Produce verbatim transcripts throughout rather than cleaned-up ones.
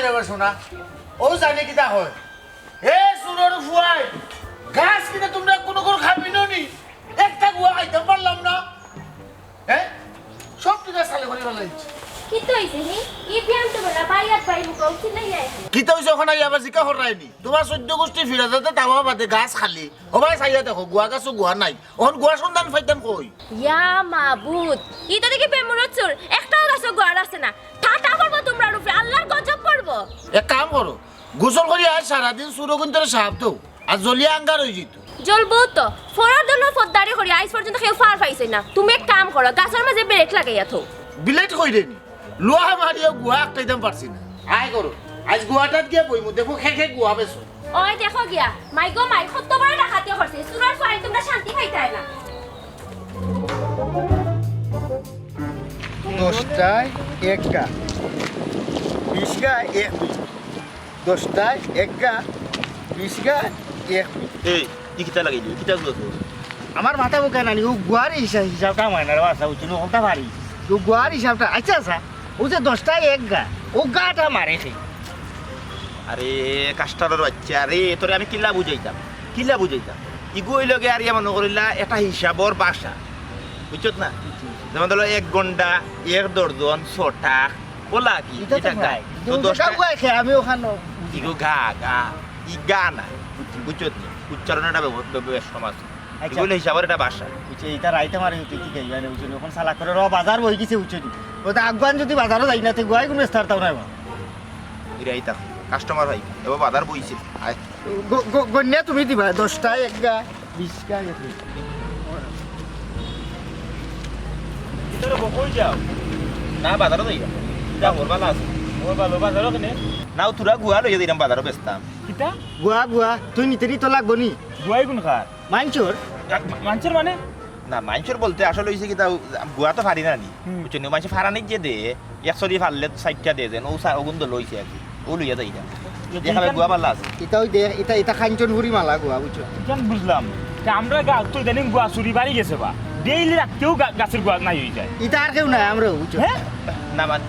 রে বা শোনা, ও জানি কিতা হয়। এ চুরর ফুয়ায়, গাছ কিনা তুমরা কুনুগুর খাবিনো নি? একটা গুয়া খাইতাম পারলাম না। হ্যাঁ, সব টিকা সালে করি ফালাইছি। কিতা অইছে নি? ই বিয়ান তো বেলা বাইয়াত বাই মুখা উঠি নাই আয়। কিতা অইছে অখন আইয়া আবার জিকা হরায়নি? তুমার চৌদ্দ গুষ্টি ফিরা যাতে তাওয়া বাদে গাছ খালি। ও ভাই, চাইয়া দেখো, গুয়া গাছো গুয়া নাই। অখন গুয়ার সন্ধান পাইতাম কই? ইয়া মাবুদ, ইতা দেখি বেমুরত চুর, একটাও গাছো গুয়া আছে না। ঠাটা পড়বো তুমরার উপরে, আল্লার গজব পড়বো। এক কাম করো, গোসল করি আইজ সারাদিন চুরগুইন্তরে সাপ দেও, আর জ্বলিয়া আঙ্গার অই যিত। জ্বলবো তো, ফরার দল ফদ্দারি করি আইজ পর্যন্ত কেউ ফার পাইছে না। তুমি এক কাম করো, গাছর মাঝে ব্লেড লাগাইয়া থও। ব্লেড কই রে নি? লুয়া মারিয়া গুয়া আটকাইতাম পারছি না। আয় করো, আইজ গুয়াটাত গিয়া বইমু, দেখো খে খে গুয়া বেচো। ওই দেখো গিয়া, মাই গো মাই, কত বড় ডাকাতি করছে। চুরর ফাইল তুমরা শান্তি পাইতায় না। দশটায় এক গা, বিশ গা এক মিনিট। দশটায় এক গা, বিশ গা এক মিনিট। এই, ই কিতা লাগাইলি? কিতা গুলো তোর? আমার মাথা বুকে নানি, ও গুয়ার হিসাব, হিসাবটা আমার না রে, আচ্ছা, ওই জন্য ওটা পারি। ও গুয়ার হিসাবটা, আচ্ছা, আচ্ছা, ও যে দশটায় এক গা, ও গাটা মারে খে। আরে, কাস্টারর বাচ্চা, আরে, তোরে আমি কিলা বুঝাইতাম, কিলা বুঝাইতাম? ইগু অইল গিয়া আর ইয়া মনে করিলা, এটা হিসাবর ভাষা, বুঝছত না? যেমন ধরো, এক গন্ডা, এক দর্জন, ছটা, ওলা কি? ইটা তো এটা গা। ভাই, তো দশটা ওটা গুয়ায় খে, আমি ওখানে ইগু গা, গা, ই গা না, বুঝছত না? উচ্চারণ এটা ব্যব-, ব্যব-, ব্যব-, সমাজ। আচ্ছা। এগুলো হিসাবর এটা ভাষা। বুঝছি, এটা রাইতে মারে হইতে কি খাইবা না, বুঝছো? এখন সালাক করে র বাজার বই গেছে, বুঝছো নি? ও তো আগুয়ান যদি বাজারও যাই না, তে গুয়াই কোনো স্টার তাও নাই বা। এরাই তা কাস্টমার হয়, এবার বাজার বইছে। আয়। গ-, গ-, গন্যা তুমি দিবা, দশটায় এক গা, বিশ গা, এক গা। ভিতরে বকই যাও। না, বাজারও যাই না। যা, ওর বালা আছে। ওর বালা, বাজারও কেনে? না, ও তোরা গুয়া লইয়া দিলাম, বাজারও বেচতাম। কিতা? গুয়া, গুয়া, তুই নিতে নি তো লাগবো নি? গুয়াই কোন খার? মাইনষর। মাইনষর মানে? না, মাইনষর বলতে আসলে হইছে কি, তা গুয়া তো ফারি না নি। হুম। বুঝছো নি? মাইনষে ফারানিত যে দে, এক সরি ফারলে চাইরটা দে যেন, ও সা-, ওগুন দল হইছে আর কি। ও লইয়া যাই না। এ, দেখাবে তুই গুয়া বালা আছে। এটা ওই দে, এটা, এটা কাঞ্চনপুরি মালা গুয়া, বুঝছো? কেন বুঝলাম? তে আমরা গা-, তো ইদানিং গুয়া চুরি বাড়ি গেছে বা। ডেইলি রাখতেও গা-, গাছের গুয়া নাই হয়ে যায়। এটা আর কেউ নাই, আমরাও, বুঝছো? হ্যাঁ? না, মানে,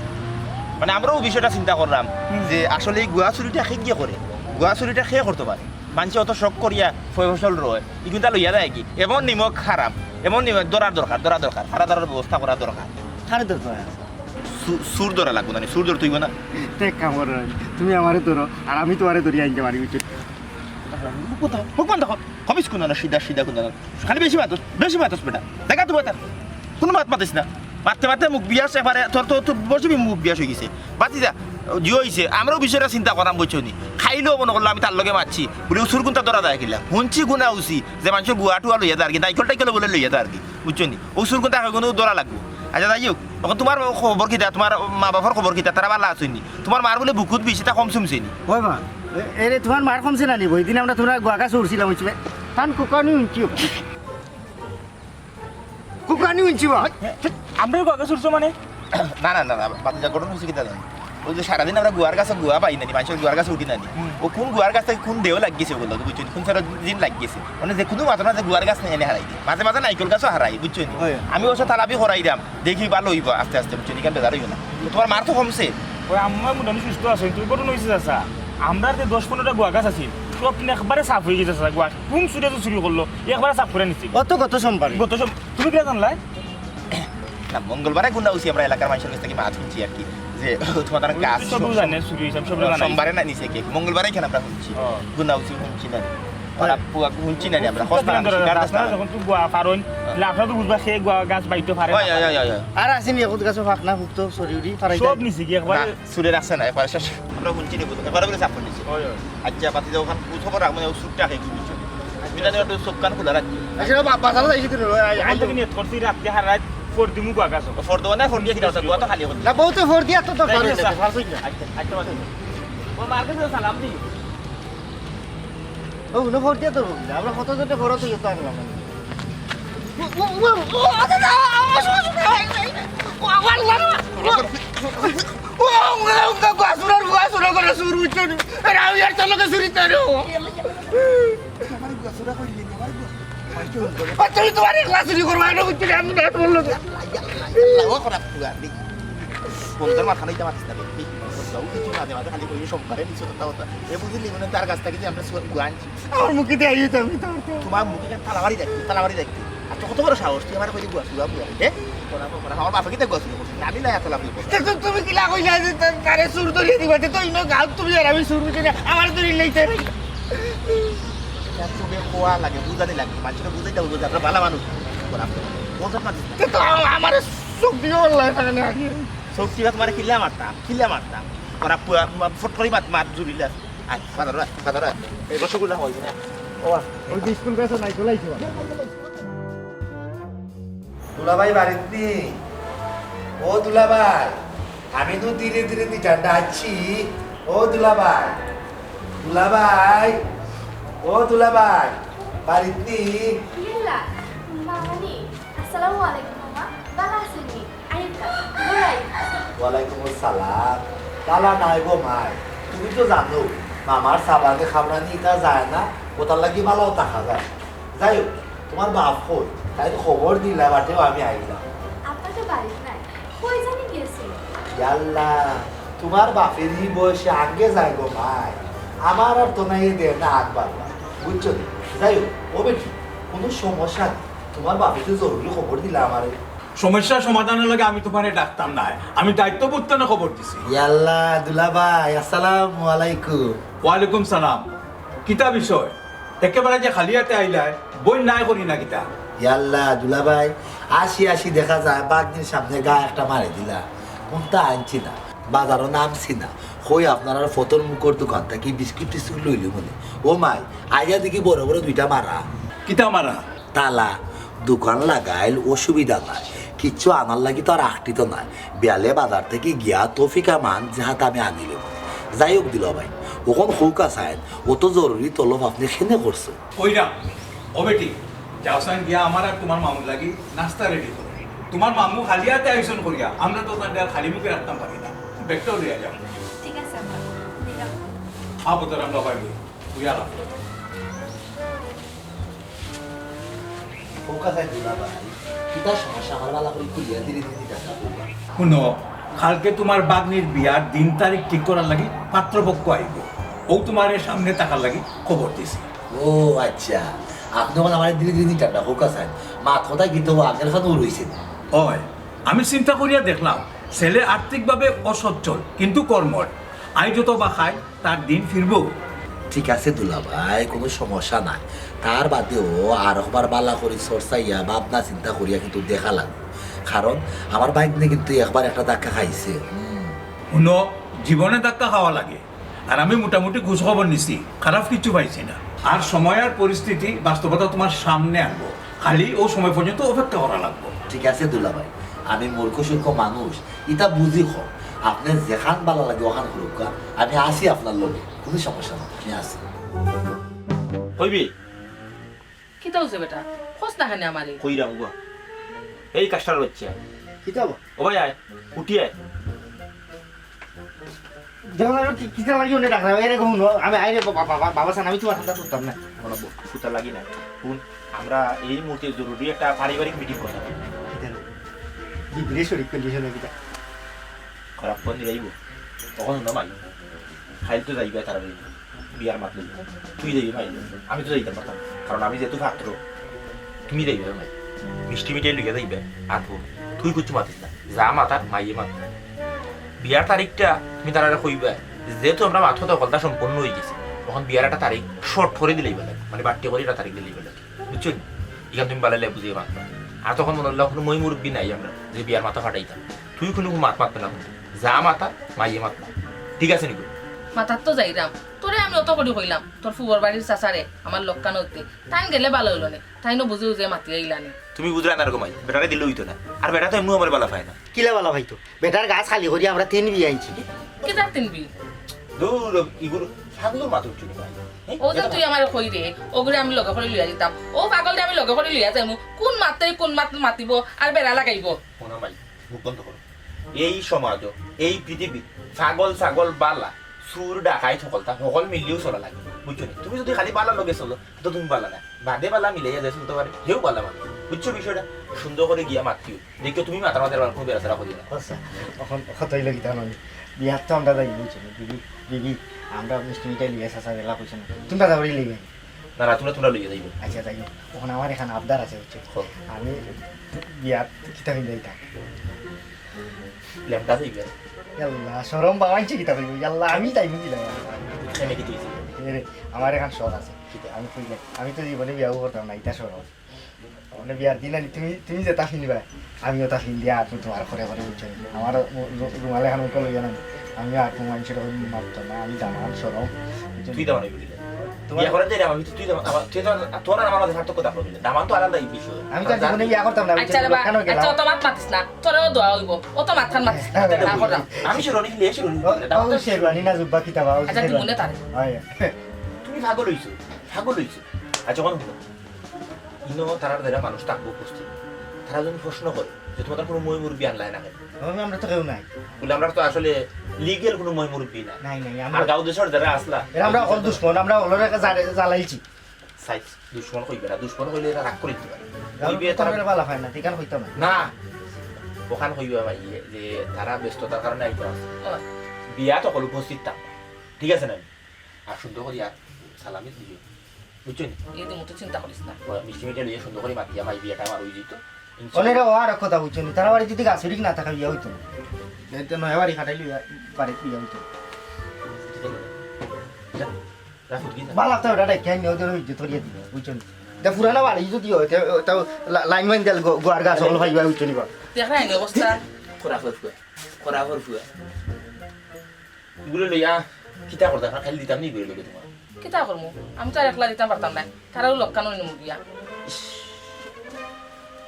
মানে আমরাও বিষয়টা চিন্তা করলাম হুম। যে আসলে এই গুয়া চুরিটা খে গিয়ে করে? গুয়া চুরিটা খে করতে পারে? মানষে অত শখ করিয়া ফ-, ফসল রয়, ইগুনতা লইয়া যায় কি? এমন নিমক হারাম, এমন নিমক ধরার দরকার, ধরার দরকার, ফারা ধরার ব্যবস্থা করার দরকার। কারে ধরতে হয়? সু-, সুর ধরা লাগবো না নি, সুর ধরতে হইব না? তে এক কাম করো, তুমি আমারে ধরো, আর আমি তোমারে ধরি আনতে পারি, বুঝছো? মুখ বন্ধ কর, মুখ বন্ধ কর। কমিস কোন না, সিধা, সিধা কোন না। খালি বেশি মাতস, বেশি মাতস বেটা। দেখা তো বেটা। কোনো মাত মাতিস না। মারতে মারতে মুখ বিয়াস একবারে, তোর তো, তোর বসবি মুখ বিয়াস হয়ে গেছে। বাতি যা, জিও হইছে, আমরাও বিষয়টা চিন্তা করাম, বুঝছো নি? খাইলেও মনে করলো আমি তার লগে মারছি। বলে, ও সুরগুনটা ধরা যায় কিলা? হুনছি গুনা উসি, যে মানুষের গুয়া টুয়া লইয়া যায় আর কি, নাইকল টাইকল বলে লইয়া যায় আর কি, বুঝছো নি? ও সুরগুনটা এখন ধরা লাগবো। আচ্ছা, যাই হোক, এখন তোমার খবর কিতা? তোমার মা বাবার খবর কিতা? তারা ভালা আছইন নি? তোমার মার বলে বুকুত বিষটা কম শুনছে নি? ওই মা, এ-, এরে তোমার মার কমছে না নি? ওই দিন আমরা তোমরা গুয়া গাছ উঠছিলাম, বুঝছো? তান কুকানি উঠছি। কুকানি উঠছি বা? আমরা গুয়া গাছ উঠছো মানে? না, না, না, না, বাতিজা, ঘটনা হইছে কিতা জানো? ওই যে সারাদিন আমরা গুয়ার গাছে গুয়া পাই না নি, মানুষের গুয়ার গাছে উঠি না নি। হুম। ও কোন গুয়ার গাছ থেকে কোন দেও লাগিয়েছে ওগুলো, বুঝছো নি? কোন সারা দিন লাগিয়েছে। মানে যে কোনো মাঝে মাঝে গুয়ার গাছ নিয়ে এনে হারাই দিই। মাঝে মাঝে নাইকল গাছও হারাই, বুঝছো নি? হয়। আমি অবশ্য তালাবি করাই দাম, দেখি ভালো হইব আস্তে আস্তে, বুঝছো নি? কেন বেজার হইব না। তো তোমার মার তো কমছে। ওই আম্মা মোটামুটি সুস্থ আছে, তুই ঘটনা হইছে চাচা। আমরা যে দশ পনেরোটা গুয়া গাছ আছিল, সব কিন্তু একবারে সাফ হয়ে গেছে চাচা, গুয়া। কোন চুরে তো চুরি করলো, একবারে সাফ করে নিছি। অত কত সম্পারে? গত সব, তুমি কিলা জানলায়? না, মঙ্গলবারে গুনা উসি আমরা এলাকার মানুষের কাছ থেকে মাত শুনছি আর কি, যে তোমার তার ওই গাছ তো সব সব জানে, চুরি সব, সব জানে। সোমবারে না নিছে কি, মঙ্গলবারে এখানে আমরা শুনছি। ও। গুনা উসি শুনছি না। ওরা পুয়া শুনছি না রে আমরা, সুস্থ হসপিটাল ছিলেন ধরে শিকার রাস্তা। আপনারা যখন তো গুয়া পারইন, তাহলে আপনারা তো বুঝবা, সে গুয়া গাছ বাইতে পারে না। ওই, ওই, ওই, ওই, ওই। আর আসেনি, এখন গাছও ফাঁক না, হুক তো, সরি উড়ি, ফারাই সব যায়। নিছি কি একবারে? না, চুরে রাখছে না, একবারে শেষ। আমরা শুনছি নি, বুঝো, একবারে বলে চাপ নিছি। ওই, ওই। আচ্ছা, বাতি দাও, ওখান বুঝো করে, মানে, ও সুরটা আগে কি বুঝছো? আমি জানি ওটা চোখ কান খোলা রাখি। আচ্ছা, বা-, বাজারে যাইছি তো, ওই, আই-, এখন আই-, থেকে নিয়ত করছি, রাত্রে হার রাত ফোর দিমু গুয়া গাছ। ও ফোর দেবো না, ফোর দিয়ে কিনা ওটা, গুয়া তো খালি এখন। না, বউ তো ফোর দিয়া তো দরকার নাই, হইছে। না, পারছই না। আচ্ছা, আচ্ছা, বাদ দাও। ও মার কাছে সালাম দিও। ও, উনি ফোর দিয়া তো বললে, আমরা কত জনে ফোর তো ইয়ে তো আনলাম না। ও, ও, ও, ও, আচ্ছা, আচ্ছা, আসো, আসো, এই, এই, ও, আমার আল্লাহ, ও, ও, ও, ও, গাছুরার, গাছুরা করে চুর উঠছে নি। আরে, আমি আর তোর লগে চুরি তো রে, ও। আমার গাছুরা কইলে, আমার গা-, আর তুমি তোমার একলা চুরি করবা, এটা বুঝছো না, আমি না বললো তো। আল্লাহ, ও খারাপ পুয়া, দেখ। বন্ধুর মাথা লইতে পারতিস না রে। এই বন্ধুর যাও কিছু না দেওয়া, খালি কই সব করে নিছো কথা কথা। এ বুঝলি মানে তার কাছ থেকে যে আমরা সুয়ার গুয়া আনছি। আমার মুখে দিয়ে আইও তো আমি তো, তো। তোমার মুখে তালা মারি দেখতে, তালা মারি দেখতে। আর তো কত বড় সাহস, তুই আমার কই গুয়া সুরা বুয়া রে? তোরা তো, তোরা আমার বাপে কিতা গুয়া সুরা করছিস? আমি না এত লাফিয়ে পড়ি। তে তো তুমি কিলা কইলা যে তা-, তারে চুর ধরিয়ে দিবা, তে তো ইনো গাঁও তুমি আর আমি চুর বুঝি না, আমার ধরি নেই তারে। এটা চোখে খোয়া লাগে, বুঝানি লাগে। মানুষের বুঝাইতে হবে যে আমরা ভালা মানুষ। তোরা বলতে পারছিস না। তে তো আ-, আমার চোখ দিয়ে আল্লাহ এখানে আগে। চোখ দিয়ে তোমার কিলা মারতাম, কিলা মারতাম। তোরা পুয়া, মা-, ফট করে মাত, মাত জুড়িলা। আয়, বাজার আয়, বাজার আয়। এই রসগোল্লা হয় না। ও, ওই বিস্কুট বেচো নাই, চলে আইছো। দুলাভাই বাড়িত নি? ও দুলাভাই, আমি তো ধীরে ধীরে নিটান্ডা আছি। ও দুলাভাই, দুলাভাই, ও দুলাভাই, বাড়িত নি? ইল্লা, মামা নি? আসসালামু আলাইকুম মামা, ভালা আছইন নি? আইক্কা, ঘুরাই। ওয়ালাইকুম আসসালাম। ভালা নাই গো মাই, তুমি তো জানো, মামার সাবানে খাবরানি ইতা যায় না, ওটার লাগি ভালাও থাকা যায়। যাই হোক, তোমার বাপ কই? তাই তো খবর দিলা, বাটেও আমি আইলাম। আপনাকে বাড়িত নাই, কই জানি গেছে। ইয়াল্লা, তোমার বাপের ই বয়সে আগে যায় গো মাই, আমার আর তো নাই দে না আগ বাড়বা, বুঝছো নি? যাই হোক, ও বেটি, কোনো সমস্যা নেই, তোমার বাপে তো জরুরি খবর দিলা আমারে। সমস্যা সমাধানের লাগি আমি তোমারে ডাকতাম না, আমি দায়িত্ববোধ থনে খবর দিছি। ইয়াল্লা, দুলাভাই, আসসালামু আলাইকুম। ওয়ালাইকুম সালাম। কিতা বিষয়? একেবারে যে খালি হাতে আইলায়, বই নাই করি না কিতা? ইয়াল্লা, দুলাভাই, আসি আসি দেখা যায় বাগনির সামনে গায়ে একটা মারি দিলা। কোনটা আনছি না, বাজারও নামছি না। কই আপনার আর ফতর মুখর দোকান থাকি বিস্কুট টিস্কুট লইলি মনে। ও মাই, আইয়া দেখি বড় বড় দুইটা মারা। কিতা মারা? তালা, দোকান লাগাইল, অসুবিধা নাই, কিচ্ছু আনার লাগি তো আর আখটিত নাই। বিয়ালে বাজার থাকি গিয়া তৌফিক আমান যাহাতে আমি আনিলে। যাই হোক দুলাভাই, অখন কউক্কা চাইন, অত জরুরি তলব আপনে কেনে করছো? কইরাম, ও বেটি, যাও চাইন গিয়া আমার আর তোমার মামুর লাগি নাস্তা রেডি করো। তোমার মামু খালি হাতে আইছইন করিয়া, আমরা তো তানরে আর খালি মুখে রাখতাম পারি না। ব্যাগটাও লইয়া যাও। ঠিক আছে আব্বা, দিলাম। আবো তোর আমরা বাইরে, তুই আলাপ কর। কউক্কা চাইন দুলাভাই, কিতা সমস্যা আমার ভালা করি খুলিয়া ধীরে ধীরে জিজ্ঞাসা করবা। হুনো, কালকে তোমার বাগনির বিয়ার দিন তারিখ ঠিক করার লাগি পাত্রপক্ষ আইবো। অউ তোমারে সামনে থাকার লাগি খবর দিছি। ও আচ্ছা, আপনে অখন আমারে ধীরে ধীরে নিটান্ডা কউক্কা চাইন। মাত কথা কিন্তু আগের খানো রইছে না। অয়, আমি চিন্তা করিয়া দেখলাম, ছেলে আর্থিকভাবে অসচ্ছল, কিন্তু কর্মঠ। আই যত বা খায়, তার দিন ফিরবো। ঠিক আছে দুলাভাই, কোনো সমস্যা নাই। তার বাদেও আর একবার ভালা করি চর্চাইয়া ভাবনা চিন্তা করিয়া কিন্তু দেখা লাগবো, কারণ আমার ভাইগ্নে কিন্তু একবার একটা ধাক্কা খাইছে। হুম। হুনো, জীবনে ধাক্কা খাওয়া লাগে, আর আমি মোটামুটি খোঁজ খবর নিছি, খারাপ কিচ্ছু পাইছি না। আর সময় আর পরিস্থিতি বাস্তবতা তোমার সামনে আনবো, খালি অউ সময় পর্যন্ত অপেক্ষা করা লাগবো। ঠিক আছে দুলাভাই, আমি মূর্খ সূর্খ মানুষ, ইতা বুঝি কম। আপনে যেখান ভালা লাগে অখান করউক্কা, আমি আছি আপনার লগে, কোনো সমস্যা নাই, আমি আছি। কইবি? কিতা অইছে বেটা? কস না কেনে আমারে? কইরাম গো। এই কাস্টার বাচ্চা। কিতা বা? ও ভাই আয়, উঠি আয়। দেখো না, কি, কিতা লাগি অনে ডাকরা? এরে হুনো, আমি আইরে বাবা, বাবা, বাবা সান, আমি তোমার ঠান্ডা করতাম না। বলো, বলো, সুতা লাগি না। হুন, আমরা এই মুহূর্তে জরুরি একটা পারিবারিক মিটিং করতাম। কিতা রে? বিবরে শরিক করলি শোনা কিতা? খারাপ কোন দিকে যাইব? তখন না মাই। খাইল তো যাইবে তার বাড়ি। বিয়ার মাত লইব। তুই যাইবে মাই। আমি তো যাইতাম পারতাম। কারণ আমি যেহেতু পাত্র, তুমি যাইবে মাই। মিষ্টি মিঠাই লইয়া যাইবে। আর হুন, তুই কিচ্ছু মাতিস না। যা মাতার, মাইয়ে মাত। বিয়ার তারিখটা তুমি তারারে কইবা, যেহেতু আমরা মাত কথা হকলতা সম্পন্ন অই গেছে, তখন বিয়ার একটা তারিখ শর্ট করি দিলেই ভালা, মানে বাট্টি করি একটা তারিখ দিলেই ভালা, বুঝছো নি? ইখান তুমি বালাইলে বুঝিয়ে মাতবা। আর তখন মনে হইলো কোনো মই মুরব্বি নাই আমরা যে বিয়ার মাথা ফাটাইতাম, তুই কোনো মাত মাতবে না, যা মাতা মাইয়ে মাতবা, ঠিক আছে নি গো? মাতার তো যাইরাম, তোরে আমি অত করি কইলাম, তোর ফুবর বাড়ির চাচারে আমার লগ খান অইতে, তাইন গেলে ভালা অইলো নে, তাইনও বুঝে বুঝে মাতিয়া আইলা নে। তুমি বুঝরায় না রে গো মাই, বেটারে দিলে অইতো না, আর বেটা তো এমনেও আমারে ভালা পায় না। কিলা ভালা পাইতো? বেটার গাছ খালি করি আমরা তিন বিয়া আনছি। কিতার তিন বিয়া? দূর, ইগুর ফাগলর মাত উঠছে নি ভাই। হ্যাঁ? অউ যে তুই আমারে কইরে, অগুরে আমি লগে করি লইয়া দিতাম। অউ ফাগলরে আমি লগে করি লইয়া যাইমু। কোন মাতে কোন মাত মাতিব আর বেড়া লাগাইব? হুনো ভাই, মুখ বন্ধ করো। এই সমাজো, এই পৃথিবীত ফাগল ছাগল বালা, চুর ডাকাইত হকলতা, হকল মিলিয়াউ চলা লাগে। বুঝছো নি? তুমি যদি খালি বালার লগে চলো, তো তুমি বালা না। বাদে বালা মিলাইয়া যাই চলতে পারে, হেউ বালা মানে। বুঝছো বিষয়টা? সুন্দর করি গিয়া মাতিও। দেখিও তুমি মাতার মাঝে আর কুনু বেড়াছেড়া করিও না। আচ্ছা, অখন কথা অইলো কিতা নয়, বিয়াত তো আমরা যাইমু, বুঝছো নি? বিবি, বিবি, আমরা মিষ্টি মিঠাই লইয়া চাচা বেলা কইছো না, তুমরা যাওয়ারই লইবে। না, না, তুমরা, তুমরা লইয়া যাইবে। আচ্ছা, যাই হোক, অখন আমার এখান আবদার আছে, বুঝছো? কও। আমি বিয়াত কিতা পিন্দাইতাম? লেমটা যাইবে। ইয়াল্লা, শরম বা মানষে কিতা কইবো? ইয়াল্লা, আমি তাই বুঝিলাম। এনে কি তুই? এরে, আমার এখান শখ আছে। কিতা? আমি কইলে, আমি তো জীবনে বিয়াও করতাম না, ইটা শরম। মানে বিয়ার দিন আনি তুমি, তুমি যেটা পিনবা, আমিও তা পিন্দিয়া আর তুমি তোমার ঘরে ঘরে, বুঝছো নি? আমার রু-, রু-, রুমাল এখান মুখো লইয়া না, আমিও আর তোমার মানষর ঘরে মারতাম না, আমি দামান শরম, বুঝছো নি? তুই দামান অইবি রে। তোমার বিয়া করে দিলাম আমি, তুই দামান, আমার, তুই দামান, তোর আর আমার মাঝে পার্থক্য দেখো রে। দামান তো আলাদা এই বিষয়। আমি তো আর জীবনে বিয়া করতাম না, বুঝছো নি? আচ্ছা রে বা, কেন গেলাম? আচ্ছা, অত মাত মাতিস না, তোরেও দোয়া অইবো, অত মাথার মাতিস না, না করলাম। আমি শিরোনি কিনলে, শিরোনি ও, কিনলে, দামান ও তো শেরওয়ানি না জুব্বা কিতা বা, ও আচ্ছা, তুই শেরওয়ানি। মনে থাকে। হয়। তুমি পাগল হইছো, পাগল হইছো। আচ্ছা, কোন ইনো তারার যারা মানুষ থাকবো উপস্থিত, তারা যদি প্রশ্ন করে যে তোমাদের কোনো ময় মুরব্বী আনলায় না কেন? আমি, আমরা তো কেউ নাই। বলে, "আমরা তো আসলে লিগ্যাল কোনো ময় মুরব্বী না।" নাই, নাই, আমরা আর গাঁও দেশর যারা আসলা, এরা আমরা হকল দুশমন, আমরা হকলরে জ্বালে-, জ্বালাইছি। সাইজ দুশমন কইবে না, দুশমন কইলে এরা রাগ করে দিতে পারে। গাঁও কইবে তো তারা আমরা বালা পায় না, ঠিক আছে, কইতাম না। না, ওখান কইবে ভাই যে তারা ব্যস্ততার কারণে আইতে পারছে। ও। বিয়াত হকল উপস্থিত থাকবা, ঠিক আছে না? আর সুন্দর করি আর সালামি দিও, বুঝছো নি? এই দিমু, তুই চিন্তা করিস না। ওরা মিষ্টি মিঠাই লইয়া সুন্দর করি মাতিয়া মাই বিয়াটা আমার হয়ে যেত। ইনশাআল্লাহ। অনেরে ও আর কথা বুঝছো নি, তারা বাড়ি যদি গাছ না থাকা বিয়া হইতো না। এই তো নয়া বাড়ি খাটাইলে বিয়া, বাড়ি বিয়া হইতো না। যা, যা ফুটকি যা। বালা তো ওটা ডাইকে আনি ওদের ওই যে ধরিয়ে দিবে, বুঝছো নি? এটা পুরানা বাড়ি যদি হয়, তে-, তাও লা-, লাইন মাইন দিলে গো-, গোয়ার গাছ হকল পাইবা, বুঝছো নি বা? দেখা হয়নি অবস্থা। খরা ফরফুয়া, খরা ফরফুয়া। ইগুলো লইয়া কিতা করতা? খালি দিতাম নি ইগুলো লগে তোমার। কিতা করমু? আমি তো আর একলা দিতাম পারতাম না। তারাও লক্ষণ হইনি মুগিয়া। ইস,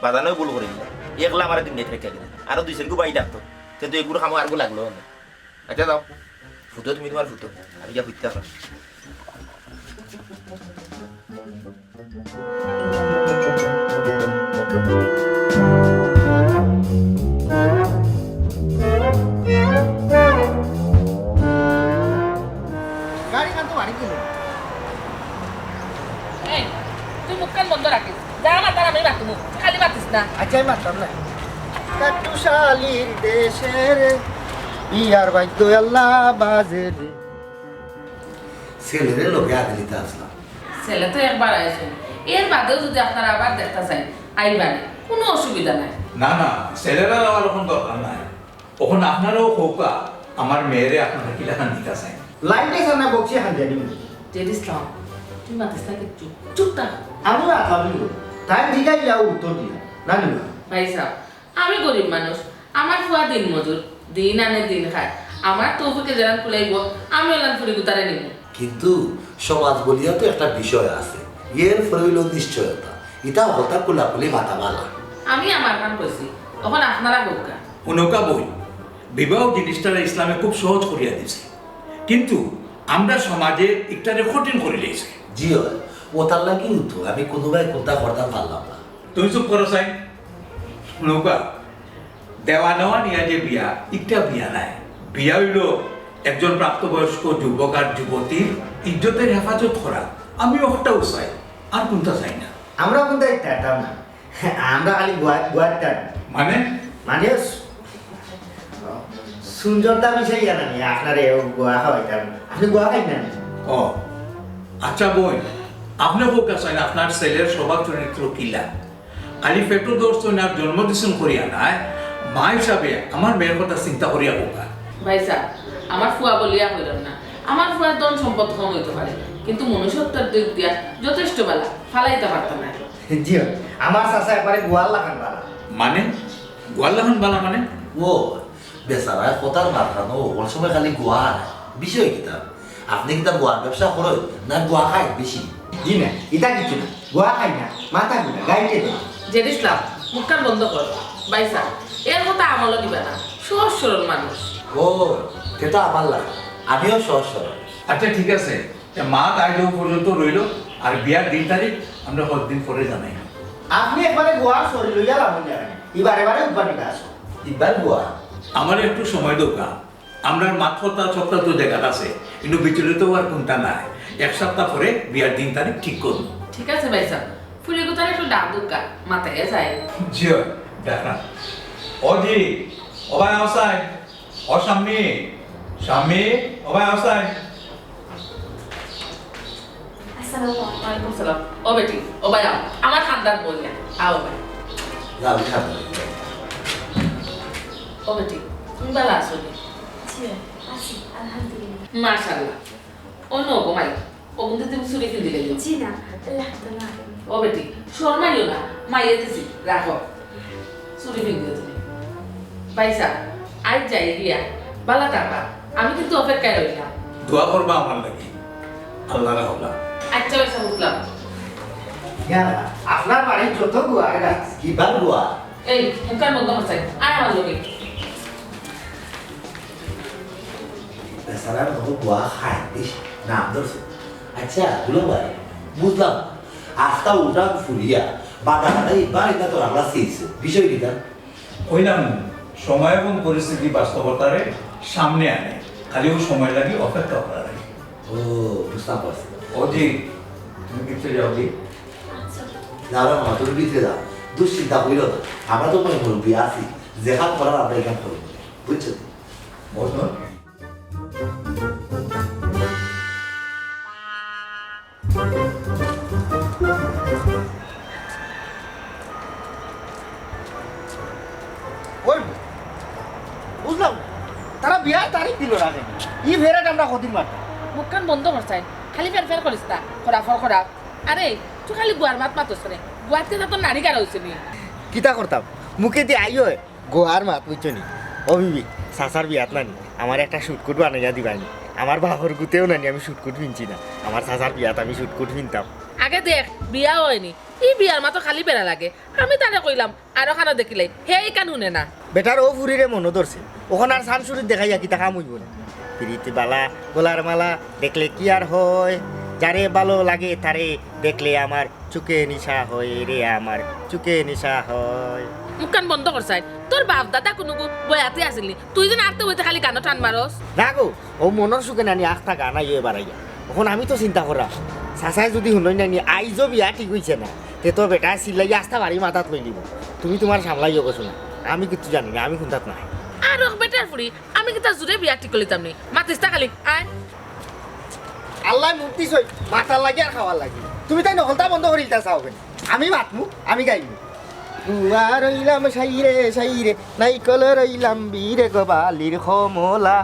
বাজানো ভুল করি দিলা। একলা আমার দিন নেট রেখে দিলা। আরো দুই চারগু বাই ডাকতো। তে তো এগুলো খামো আরগু লাগলো না। আচ্ছা, যাও। ফুটো তুমি তোমার ফুটো। আমি গিয়া ফুটতে পারো। গাড়ি খান তো বাড়ি গেল। এই, তুই মুখখান বন্ধ রাখিস। যা মাতার আমি মাতুমু, খালি মাতিস না। আচ্ছা, আমি মাততাম না। কাট্টুশালীর দেশের ইয়ার ভাগ্য আল্লাহ বাজে রে। ছেলেরে লগে আগে নিতে আসলাম। ছেলে তো একবার আইছইন, এর বাদেও যদি আপনারা আবার দেখতা চাইন, আইবানে, কোনো অসুবিধা নাই। না, না, ছেলেরা আমার এখন দরকার নাই। এখন আপনারাও কউক্কা, আমার মেয়েরে আপনারা কিলাখান নিতা চাইন। লাইনটা সামনে বকছি এখন জানি না। জেড ইসলাম, তুই মাতিস না কিচ্ছু, চুপ থাক। আমি না ভাবিব, তাই দিঘাই যাও উত্তর দিয়া, না নিবা। ভাই সাহেব, আমি গরিব মানুষ, আমার ফুয়া দিন মজুর, দিন আনে দিন খায়। আমার তৌফিকে যেরান কুলাইব, আমি ওলান ফুরি গুতারে নিব। কিন্তু সমাজ বলিয়া তো একটা বিষয় আছে, এর ফলে হইল নিশ্চয়তা। ইটা হতা কুলাকুলি মাতা বালা। আমি আমার কাম কইছি, এখন আপনারা কউক্কা। হুনউক্কা বইন, বিবাহ জিনিসটারে ইসলামে খুব সহজ করিয়া দিছে, কিন্তু আমরা সমাজে ইটারে কঠিন করি লইছে। জি অয়, ওটার লাগিউ তো আমি কোনোবায় কোনটা করতাম পারলাম না। তুমি চুপ করো চাইন। হুনউক্কা, দেওয়া নেওয়া নিয়া যে বিয়া, ইটা বিয়া নায়। বিয়া হইল একজন প্রাপ্তবয়স্ক যুবক আর যুবতীর ইজ্জতের হেফাজত করা। আমি ওটাও চাই, আর কোনটা চাই না। আমরা কোনটা চাইতাম না। আমরা খালি গোয়া, গোয়ার টান। মানে? মানে, সুন্দরতা বিষয় জানা নেই, আপনারে গোয়া খাওয়াইতাম। আপনি গোয়া খাইন না? ও, আচ্ছা বইন, আপনি কউক্কা চাইন আপনার ছেলের স্বভাব চরিত্র কিলা? খালি পেটো ধরছইন আর জন্ম দিছইন করিয়া নায়, মা হিসাবে আমার মেয়ের কথা চিন্তা করিয়া কউক্কা। ভাই সাহেব, আমার ফুয়া বলিয়া কইলাম না, আমার ফুয়ার ধন সম্পদ কম হইতে পারে, কিন্তু মনুষ্যত্বর দিক দিয়া যথেষ্ট বালা, ফালাইতে পারতাম না। জি, আমার চাচা একবারে গোয়ার লাখান বালা। মানে? গোয়ার লাখান বালা মানে? ও, বেচারায় কথার মাথা নো, ওর সময় খালি গোয়ার। বিষয় কিতা? আপনি কিতা গোয়ার ব্যবসা করেন? না গোয়া খায় বেশি? জি না, ইটা কিছু না। গোয়া খাই না, মাথা ঘুরা, গাইতে না। জেড ইসলাম, মুখখান বন্ধ কর। ভাই সাহেব, এর কথা আমলও দিবা না। সহজ সরল মানুষ। ও, তে তো আমার লাগে। আমিও সহজ সরল। আচ্ছা, ঠিক আছে। তে মা তাই দেওয়া পর্যন্ত রইল, আর বিয়ার দিন তারিখ আমরা কতদিন পরে জানাই। আপনি একবারে গোয়ার শরীর লইয়া লাগুন জানেন, এবারে বারে উদ্বানি গাছ, এবার গোয়া। আমার একটু সময় দরকার, আমরা মাত্র তা সপ্তাহ তো জায়গা আছে, কিন্তু বিচলিত হওয়ার কোনটা নাই। এক সপ্তাহ পরে বিয়ার দিন তারিখ ঠিক করুন। ঠিক আছে ভাই সাহেব, ফুরিগুতারে একটু ডাক দেউক্কা, মাতাইয়া যায়। জি অয়, ডাকরাম। ও জি, ও ভাই আও চাইন। ও শাম্মী, শাম্মী, ও ভাই আও চাইন। আসসালামু আলাইকুম। ওয়ালাইকুম সালাম। ও বেটি, ও ভাই আও। আমার খান্দান বইয়া। আও ভাই। যাও, যাও। ও বেটি, তুমি ভালা আছো নি? জি, আছি, আলহামদুলিল্লাহ। মাশাআল্লাহ। ও নো গো মাই, অগুন তো তুমি চুড়ি ফিন্দি লাইও। জি না, লাগতো না। ও বেটি, শরমাইও না, মাইয়ে দিছি, রাখো। চুড়ি ফিন্দিও তুমি। ভাইসাব, আইজ যাই গিয়া, ভালা থাকবা। আমি কিন্তু অপেক্ষায় রইলাম। দোয়া করবা আমার লাগি। আল্লাহ রাখলা। আচ্ছা, ভাইসাব, উঠলাম। ইয়া, আপনার বাড়িত যত গুয়ার গাছ, কিবার গুয়া। এই, মুখখান বন্ধ কর চাই। আয় আমার লগে। বেচারার মতো গুয়া খায়, ইস, নাম ধরছে। আচ্ছা, দুলাভাই, বুঝলাম না। আস্তা উঠান ফুরিয়া, বাদা বাদা ইবার ইটা তো রান্না শেষ। বিষয় কিতা? কইলাম, সময় এবং পরিস্থিতি বাস্তবতারে সামনে আনে। খালি অউ সময় লাগি অপেক্ষা করা লাগে। ও, বুঝতাম পারছি। ও জি, তুমি ভিতরে যাও জি। আচ্ছা। যাও রে মামা, তুমি ভিতরে যাও। দুশ্চিন্তা কইরো না। আমরা তো ময় মুরব্বি আছি। যেখান করার আমরা এখান করবো। বুঝছো তো? বসো। ওই, বুঝলাম না। তারা বিয়ার তারিখ দিল না কেনে? ই ফেরাত আমরা কদিন মারতাম? মুখখান বন্ধ কর চাই। খালি ফের ফের করিস না। খরা ফর খরা। আরে, তুই খালি গুয়ার মাত মাতস রে। গুয়াত কিতা তোর নাড়ি গাড়া অইছে নি? কিতা করতাম? মুখেদি আইও, গুয়ার মাত, বুঝছো নি? ও বিবি, চাচার বিয়াত নানি, আমার একটা শুটকুট বানাইয়া দিবায় নি। আমার বাপর গুতেও নানি আমি শুটকুট ফিনছি না। আমার চাচার বিয়াত আমি শুটকুট ফিনতাম। আগে দেখ, বিয়া অয়নি। ই বিয়ার মাতো খালি বেড়া লাগে। আমি তারে কইলাম, আরো খানো দেখিলাই। হে ইখান হুনে না। বেটার অউ ফুরিরে মনো ধরছে। অখন আর চান চুরুত দেখাইয়া কিতা কাম অইবো নি? পিরিতি বালা, গলার মালা, দেখলে কি আর হয়? যারে ভালো লাগে তারে দেখলে আমার চুকে নিশা হয় রে, আমার চুকে নিশা হয়। মুখখান বন্ধ কর চাই। তোর বাপ দাদা কুনুগু বয়াতি আছিল নি? তুই যেন আরতে বইতে খালি গানো টান মারস। না গো, অউ মনর সুখে নানি আখতা গান আইয়ে বাড়াইয়া। অখন আমি তো চিন্তা করা, চাচায় যুদি হুনইন নানি আইজও বিয়া ঠিক অইছে না, তে তো বেটায় চিল্লাইয়া আস্তা বাড়ি মাথাত লইলিবো। তুমি তুমার সামলাইও গো সোনা, আমি কিচ্ছু জানি না, আমি কুন্তাত নাই। আর অউ বেটার ফুরি, আমি কিতা জুরে বিয়া ঠিক করিলিতাম নি? মাতিস তা খালি, আয়। আল্লায় মুখ দিছইন, মাতার লাগি আর খাওয়ার লাগি। তুমি তাইন হকলতা বন্ধ করিলিতা চাও কেনে? আমি মাতমু, আমি গাইমু। গুয়া রইলাম সাইরে সাইরে, নাইকল রইলাম বিরে গো বালির কমলা।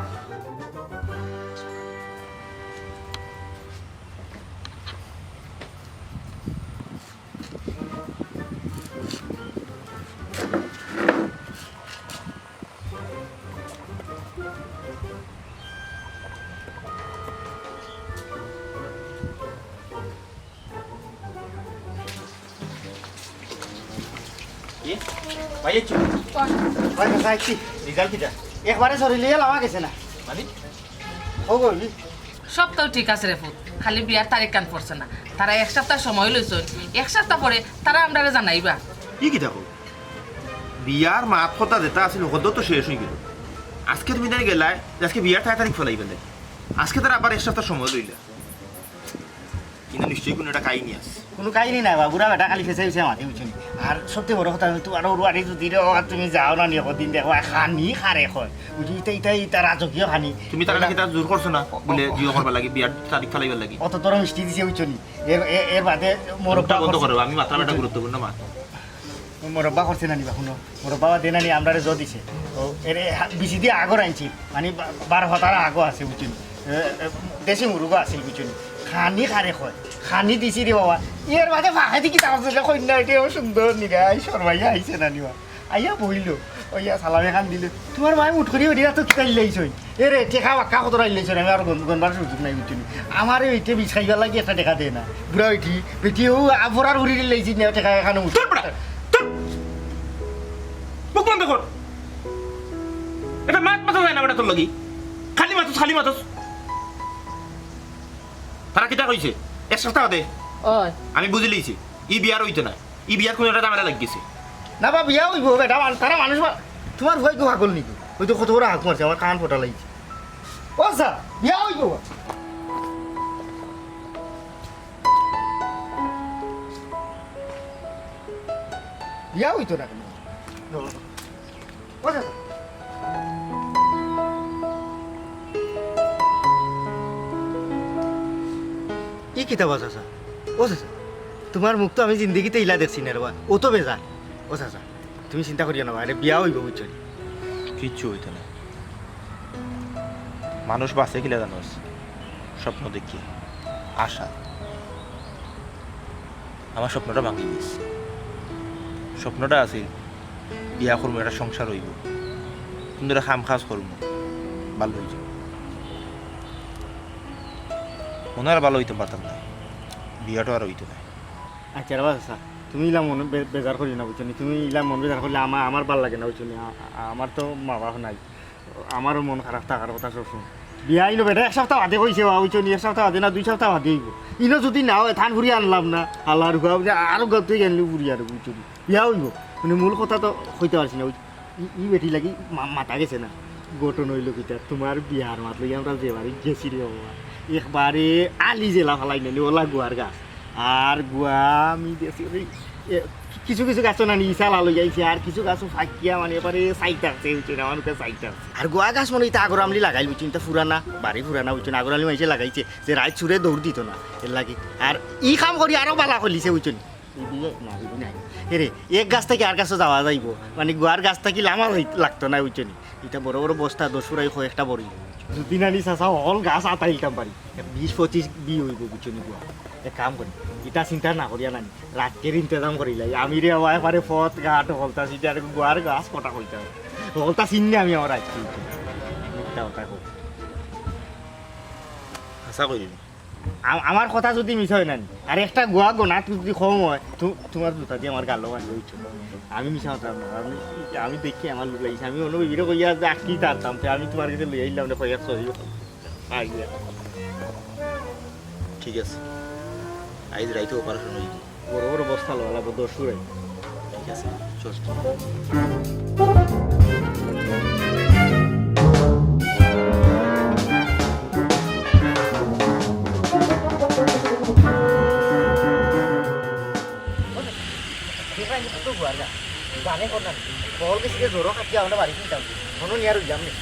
কি? ভাই, এই চুপ। ভাই, ভাই, কি? রেজাল্ট কিতা? একবারে শরীর লইয়া লাওয়া গেছে না। মানে? ও গো, ই। সব তো ঠিক আছে রে পুত, খালি বিয়ার তারিখ কান পড়ছে না। তারা এক সপ্তাহ সময় লইছইন, এক সপ্তাহ পরে তারা আমরারে জানাইবা। ই কিতা কও? বিয়ার মাত কথা যেতা আছিল, হকলতা তো শেষ অইগেল। আজকে তুমি তাই গেলায় যে আজকে বিয়ার তারিখ ফালাই দিলায়। আজকে তারা আবার এক সপ্তাহ সময় লইলা। কিন্তু নিশ্চয়ই কুনু একটা কাহিনী আছে। কুনু কাহিনী নাই বা, বুড়া বেটা খালি ফেছে ফেছে মাতে, বুঝছো নি? আর সবচেয়ে বড় কথা, তুমি তো আরো উড়ারি যদি রে, ও, আর তুমি যাও না নি, কদিন দেখো, খানি খারে কয়। বুঝছো, ইতা, ইতা, ইতা রাজকীয় খানি। তুমি তার লাগি তার জোর করছো না, বুলে জিও করবার লাগি, বিয়ার তারিখ ফালাইবার লাগি। অত তোর মিষ্টি দিছে, বুঝছো নি? এর, এ-, এর বাদে মোরব্বা মুখটা বন্ধ করছে। করো, আমি মাতরাম একটা গুরুত্বপূর্ণ মাত। মোরব্বা করছে না নি বা, হুনো। মোরব্বা দে না নি, আমরারে জো দিছে। ও, এরে হা-, বিচি দিয়া আগর আনছি। মানে, বা-, বারো হতারা আগো আছে, বুঝছো নি? এ, এ, দেশি মুরগো আছিল, বুঝছো নি? খানি খারে কয়। খানি দিছি রে বাবা। এর বাদে ফাঁকে দেখি তার ছেলে কইন না, এটাও সুন্দর নিগাই, শরমাইয়া আইছে না নি বা। আইয়া বইলো। ওইয়া সালাম এখান দিলে। তুমার মায়ে মুঠ করি ওদিয়া তো কিতা ইল্লাইছইন। এ রে, টেকা বাক্কা কত রাইল লইছে রে, আমি আর গন-, গনবার সুযোগ নাই, বুঝছো নি? আমারে ওইটে বিষ খাইবার লাগি একটা টেকা দেয় না। বুড়া ওইটি, বেটি ও আফরার উড়ি দিল লইছি না, টেকা এখানে উঠে। চুপ বেটা, চুপ। মুখ বন্ধ কর। এটা মাত মাতা যায় না বেটা তোর লাগি। খালি মাতস, খালি মাতস। তারা কিতা কইছে? এক সপ্তাহ বাদে। ওই। আমি বুঝি লইছি। ই বিয়ার অইতো না। ই বিয়ার কুনু একটা ঝামেলা লাগিগেছে। না বা, বিয়া অইবো বেটা, মান-, তারা মানুষ মা-, তুমার ভাই গো পাগল নিকি? ওই তো কত বড় হাঁক মারছে, আমার কান ফটা লাগিছে। ও স্যার, বিয়া অইবো। বিয়া অইতো না কেনে? ও চাচা। ই কিতা বা চাচা? ও চাচা, তুমার মুখ তো আমি জিন্দেগিতে ইলা দেখছি না রে বা। অত বেজার। ও চাচা, তুমি চিন্তা করিও না বা, আরে বিয়া অইবো, বুঝছো নি? কিচ্ছু অইতো না। মানুষ বাঁচে কিলা জানোস? স্বপ্ন দেখি, আশা। আমার স্বপ্নটা ভাঙি দিস। স্বপ্নটা আছিল, বিয়া করমু, একটা সংসার অইবো, সুন্দর কাম কাজ করমু, ভালা অইযিবো। মনো অয় আর ভালা অইতাম পারতাম না, বিয়াটা আর অইতো না। আচ্ছা রে বা চাচা, তুমি ইলা মন বে-, বেজার করিও না, বুঝছো নি? তুমি ইলা মন বেজার করলে আমা-, আমার ভালা লাগে না, বুঝছো নি? আ-, আ-, আমার তো মা বাপ নাই, আমারও মন খারাপ থাকার কথা সবসময়। বিয়া ইনো বেটা এক সপ্তাহ বাদে কইছে বা, বুঝছো নি? এক সপ্তাহ বাদে না, দুই সপ্তাহ বাদে অইবো। ইনো যুদি না অয়, তান ফুরি আনলাম না, আল্লার হুয়া, বুঝছো, আরো গাউত গেলে ফুরি আর, বুঝছো নি? বিয়া অইবো, মানে মূল কথা তো কইতাম পারছি না, বুঝছো? ই, ই বেটি লাগি মা-, মাথা গেছে না। ঘটনা অইলো কিতা, তুমার বিয়ার মাত লইয়া আমরা যে বাড়ি গেছি রে বাবা, একবারে আলি জেলা ফালাই নানি, ওলা গুয়ার গাছ। আর গুয়া আমি দেখছি, ওই, এ, কিছু কিছু গাছ নানি ইসালা লই আইছে, আর কিছু গাছ ফাকিয়া মানে এবারে সাইড থাকছে, বুঝছো নি, আমার উপরে সাইড থাকছে। আর গুয়া গাছ মানে ইতা আগর আমলি লাগাইল, বুঝছো নি, ইতা পুরানা, বাড়ি পুরানা, বুঝছো নি, আগর আমলি মাইনষে লাগাইছে, যে রাইত চুরে দৌড় দিত না, এর লাগি। আর ই কাম করি আরো ভালা করিলিছে, বুঝছো নি। এরে, এক গাছ থাকি আর গাছো যাওয়া যাইবো, মানে গুয়ার গাছ থাকি লামা যাই-, লাগতো না, বুঝছো নি? ইতা বড় বড় বস্তা, দশ ফুরাই কয়েকটা বড়ি। যুদি নানি চাচা অকল গাছ আতাইলতাম পারি, বিশ পঁচিশ বি অইবো, বুঝছো নি গুয়া। এক কাম করি, ইতা চিন্তা না করিয়া নানি, রাইতকের ইন্তেজাম করিলাই। আমি রে বাবা, এবারে পথ ঘাট হকলতা চিনি, আর গুয়ার গাছ কটা কইতা। হকলতা চিনি আমি আমার রাইতকে, বুঝছো নি? মিথ্যা কথা কই। হাছা কইলি। আ-, আমার কথা যুদি মিছা অয় না নি, আর একটা গুয়া গোনা যুদি কম অয়, তু-, তুমার জুতা দি আমার গালো বাজবো, বুঝছো? আমি মিছা মাতরাম না, আমি, আমি দেখি আমার লোভ লাগিছে, আমি অন্য বিবিরে কইয়া যে আটকি তারতাম, তে আমি তুমার গেছে লইয়া আইলাম না, কইয়া সরি। আই গিয়া। ঠিক আছে, আইজ রাইতে অপারেশন অইবো। বড় বড় বস্তা লওয়া লাগবো, দশ ফুরাই। ঠিক আছে, চল। জানে কোন না, বল গেছি যে জোরো কাটিয়া আমরা বাড়ি কিনতাম, কোনো নিয়ে আর যাম নি।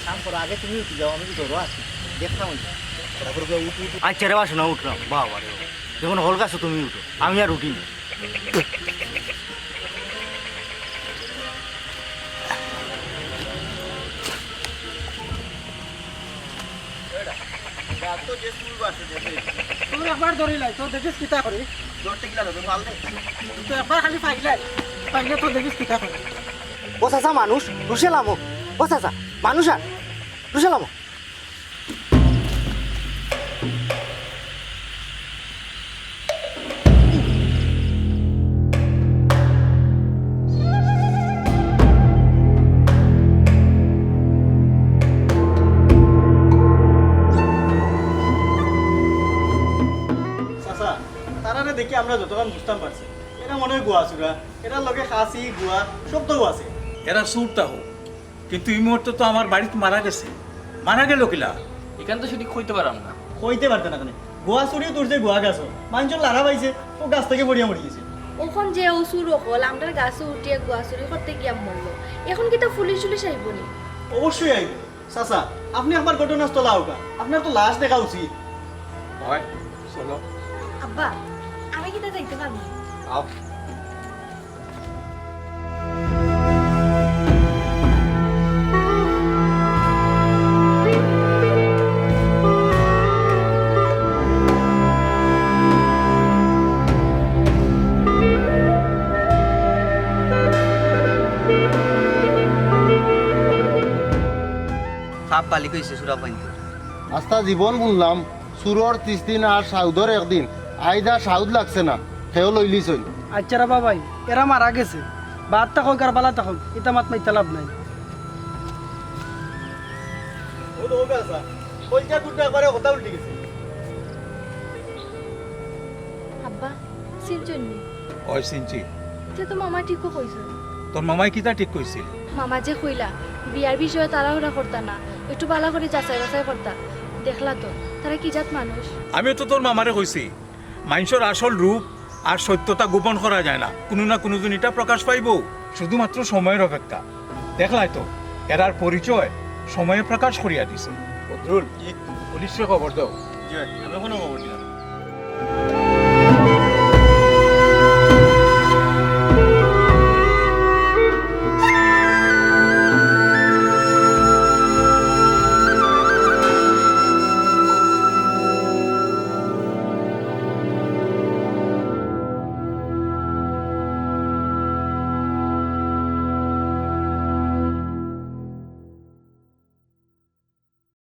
কাম করো, আগে তুমি উঠি যাও, আমি কি করবো আছি, দেখতাম ওই। আচ্ছা রে বাসনা, উঠলাম। বাবা রে বাবা, যখন হল গাছো তুমি উঠো, আমি আর উঠি না। তুই একবার ধরিলাই, তো দেখিস কিতা করি। ধরতে গেলে তো পাল দে। তুই তো একবার খালি পাইলাই, পাইলে তো দেখিস কিতা করি। ও চাচা, মানুষ, রুশে লামো। ও চাচা, মানুষ আর, রুশে লামো। চাচা, তারারে দেখি আমরা যতখান বুঝতাম পারছি, এরা মনে হয় গুয়া চুরা, এরার লগে খাসি, গুয়া সবতাউ আছে। এরা চুরতা হোক, কিন্তু ই মুহূর্তে তো আমার বাড়িত মারা গেছে। মারা গেল কিলা? ইখান তো সঠিক কইতে পারলাম না। কইতে পারতে না কেনে? গুয়া চুরি তোর যে গুয়া গাছ, মাইনষর লারা পাইছে, ও গাছ থাকি পড়িয়া মরি গেছে। অখন যে অউ চুর অকল আমরার গাছো উঠিয়া গুয়া চুরি করতে গিয়া মরলো, অখন কিতা পুলিশ উলিশ আইবো নি? অবশ্যই আইবো। চাচা, আপনে একবার ঘটনাস্থল আউক্কা, আপনার তো লাশ দেখা উচিত। অয়, চলো। আব্বা, আমি কিতা যাইতে পারমু? আও। পাপ বালিক অইছে সুরা পাইনতে। আস্তা জীবন হুনলাম, চুরর তিশ দিন আর সাউদর একদিন। আইজ আর সাউদ লাগছে না, কেউ লইলিছইন। আচ্ছা রে বাবাই, এরা মারা গেছে। বাদ থাকউক আর বালা থাকউক, ইতা মাত মাতিয়া লাভ নাই। ও তো ওকে আসা। কইটা দুটো একবারে কথা উল্টে গেছে। আব্বা, চিনছইন নি? অয় চিনছি। তে তো মামা ঠিকউ কইছইন। তোর মামায় কিতা ঠিক কইছিল? মামা যে কইলা, বিয়ার বিষয়ে তাড়াহুড়া করতা না, একটু বালা করি যাচাই বাছাই করতা। দেখলা তো, তারা কি জাত মানুষ। আমিও তো তোর মামারে কইছি, মাইনষর আসল রূপ আর সত্যতা গোপন করা যায় না, কুনু না কুনু দিন ইটা প্রকাশ পাইবো। শুধুমাত্র সময়ের অপেক্ষা। দেখলায় তো, এরার পরিচয় সময়ে প্রকাশ করিয়া দিছে। বদরুল, পুলিশরে খবর দাও।